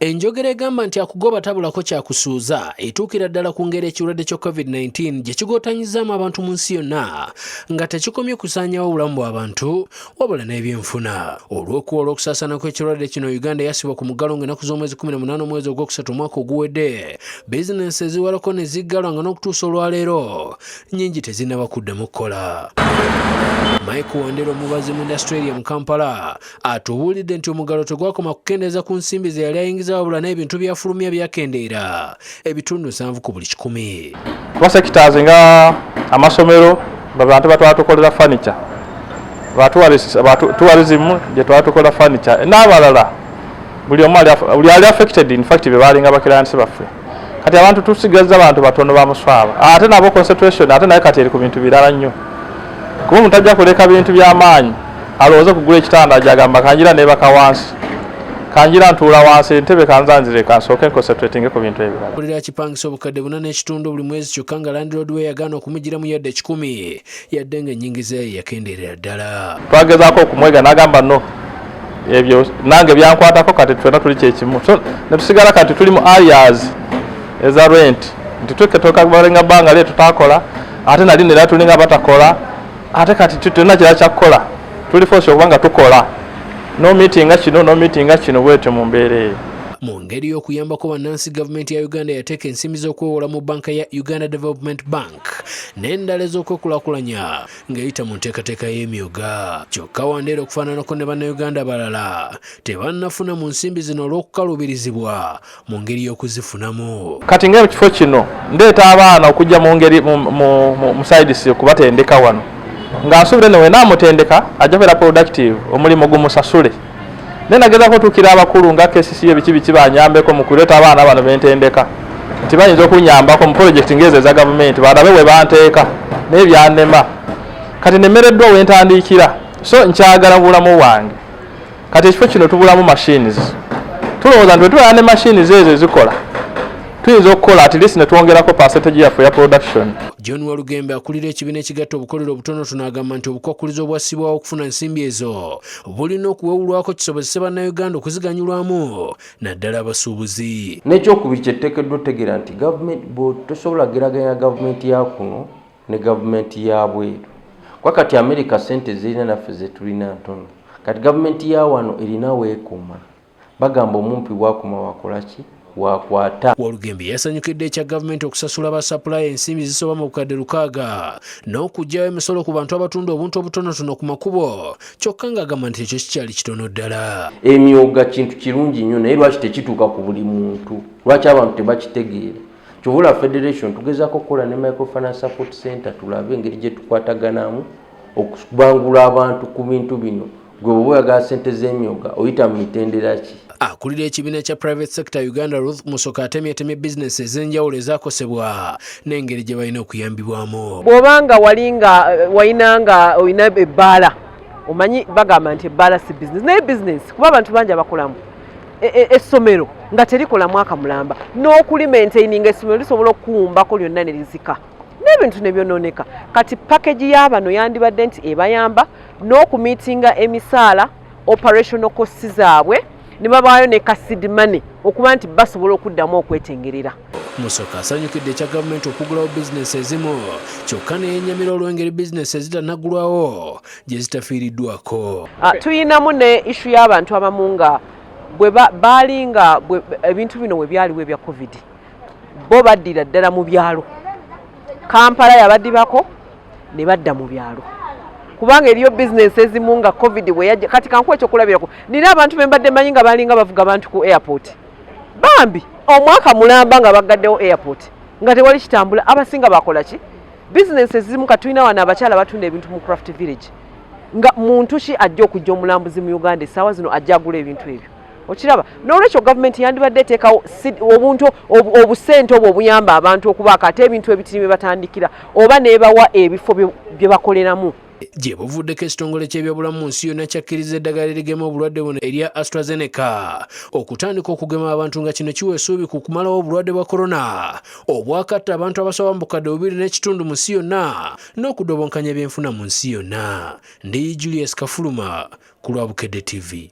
Enjogera egamba nti akugoba tabulako kyakusuuza etuukira ddala ku ngeri ekirwadde kya COVID-19 gye kigootanyizaamu abantu mu nsi yonna nga tekikomye kusaanyawo obulamu bw'abantu wabula n'ebyenfuna. Olw'okuwola okusaasaana kw'ekirwadde kino, Uganda yassibwa ku muggalo ng'ennaku z'omwezi 18 omwezi ogwokusatu omwaka oguwedde, bizinensi eziwerako ne ziggalwa nga n'okutuusa olwaleero nnyingi tezinnaba kuddamu kukola. Michael Wandera, omubazi mu Australia mu Kampala, atubuulidde nti omuggalo tegwakoma kukendeeza ku nsimbi ze yali ayingiza wabula n'ebintu byafulumya byakendeera 7% ku buli 100. Kuba sectors nga amasomero, bantu batwala tukolera furniture, ba tourism gye twala tukola furniture n'abalala, buli omu buli ali affected. In fact, be balinga ba clients baffe. Kati abantu tusigazza abantu batono bamuswaba, ate nabo concentration ate naye kati eri ku bintu birala nnyo, kuba omuntu ajja kuleka bintu by'amaanyi alowooze kugula ekitanda, gyagamba kanjira neebaka wansi, kanjira ntuula wansi, entebe kanzanzire, kansooke nconcentratinge ku bintu ebirala. Akolera akipangisa obukadde 4.5 buli mwezi, kyokka nga landlord we yagaana okumugiramu yadde 100, yadde ng'ennyingiza ye yakendeerera ddala. Twagezaako okumwega n'agamba, "No, ebyo nange byankwatako." Kati ffenna tuli kyekimu, so netusigala kati tuli mu areas eza rent nti tweketokabalenga bbanga lye tutakola, ate nali nera tulinga batakola, ate kati tulina kirala kyakukola, tuli forced okuba nga tukola no meetinga kino, no meetinga kino, bwetyo mu mbeera eyo. Mu ngeri y'okuyambako bannansi, gavumenti ya Uganda yateeka ensimbi z'okwewola mu banka ya Uganda Development Bank n'endala ez'okwekulaakulanya ng'eyita mu nteekateeka y'emyoga. Kyokka Wandeera, okufaananako ne bannayuganda abalala, tebannafuna mu nsimbi zino olw'okukaluubirizibwa mu ngeri y'okuzifunamu. Kati ng'ekifo kino ndeeta abaana okujja mu ngeri mu sides okubatendeka wano, nga nsuubira ne wenaamutendeka ajja kubeera productive, omulimu gumusasule. Naye nagezaako otuukira abakulu nga KCCA, biki biki, banyambeko mu kuleeta abaana bano bentendeka, nti bayinza okunyambako mu project ng'ezo eza gavumenti, balabe bwe banteeka, naye byannema. Kati nemereddwa wentandikira, so nkyagala bulamu bwange. Kati ekifo kino tubulamu machines. Tulowooza nti bwe tubeera ne machines ezo ezikola, tuyinza okukola at least ne twongerako percentage yaffe ya production. John Walugembe, akulira ekibiina ekigatta obukolero obutonotono, agamba nti obukwakkulizo obwassibwawo okufuna ensimbi ezo bulina okuwewulwako kisobozese bannayuganda okuziganyulwamu, naddala abasuubuzi. N'ekyokubiri kyetuteekeddwa otegeera nti gavumenti tosobola geraganya gavumenti ya kuno ne gavumenti ya bweru, kuba kati America sente zirina naffe zetulina ntono. Kati gavumenti ya wano erina weekoma, bagamba omumpi bwakoma wakolaki wakwata. Walugembe yasanyukidde ekya gavumenti okusasula ba supplier ensimbi zisoba mu bukadde 6 n'okuggyayo emisolo ku bantu abatunda obuntu obutonotono ku makubo, kyokka ng'agamba nti ekyo kikyali kitono ddala. Emyoga kintu kirungi nnyo, naye lwaki tekituuka ku buli muntu? Lwaki abantu tebakitegeera? Kyovula federation tugezaako okukola ne Microfinance Support Center, tulabe engeri gye tukwataganamu okubangula abantu ku bintu bino. Gwe bw'oba oyagala sente z'emyoga, oyita mu mitendera ki? Akulira ekibiina kya Private Sector Uganda, Ruth Musoka, atemyetemye bizinesi ez'enjawulo ezakosebwa n'engeri gye balina okuyambibwamu. Bw'obanga wali nga walina nga olina ebbaala, omanyi bagamba nti ebbaala si bizinesi, naye bizinesi, kuba abantu bangi abakolamu. Essomero nga terikola mwaka mulamba, n'okulimaintaininga essomero lisobola okuwumbako lyonna ne lizika n'ebintu ne byonooneka. Kati package y'abano yandibadde nti ebayamba n'okumeetinga emisaala, operational costs zaabwe, ne babaayo ne ka seed money okuba nti basobola okuddamu okwetengerera. Musoka asanyukidde ekya gavumenti okugulawo bizinesi ezimu, kyokka ne yennyamira olw'engeri bizinesi ezitanaggulwawo gye zitafiiriddwako. Tuyinamu ne issue y'abantu abamu nga bwe baali nga ebintu bino bwe byaliwo ebya COVID, bo baddira ddala mu byalo. Kampala yabaddibako ne badda mu byalo, kubanga eriyo bizinesi ezimu nga COVID bwe yajja. Kati kankuwa ekyokulabirako, nina abantu be mbadde manyi nga balinga bavuga abantu ku airport, bambi omwaka mulamba nga baggaddewo airport nga tewali kitambula. Abasinga bakola ki? Bizinesi ezimu katulina wano abakyala batunda ebintu mu Craft Village, nga muntu ki ajja okujja omulambuzi mu Uganda essaawa zino ajja agula ebintu ebyo? Okiraba? N'olwekyo gavumenti yandibadde eteekawo obuntu obusente obwo obuyamba abantu okubaako ate ebintu ebitiri bye batandikira, oba neebawa ebifo bye bakoleramu. Gye buvuddeko, ekitongole ky'ebyobulamu mu nsi yonna kyakkiriza eddagala erigema obulwadde buno erya AstraZeneca okutandika okugema abantu, nga kino kiwa essuubi ku kumalawo obulwadde bwa korona obwakatta abantu abasoba mu bukadde 2.5 mu nsi yonna n'okudobonkanya ebyenfuna mu nsi yonna. Ndi Julius Kafuluma ku lwa Bukedde TV.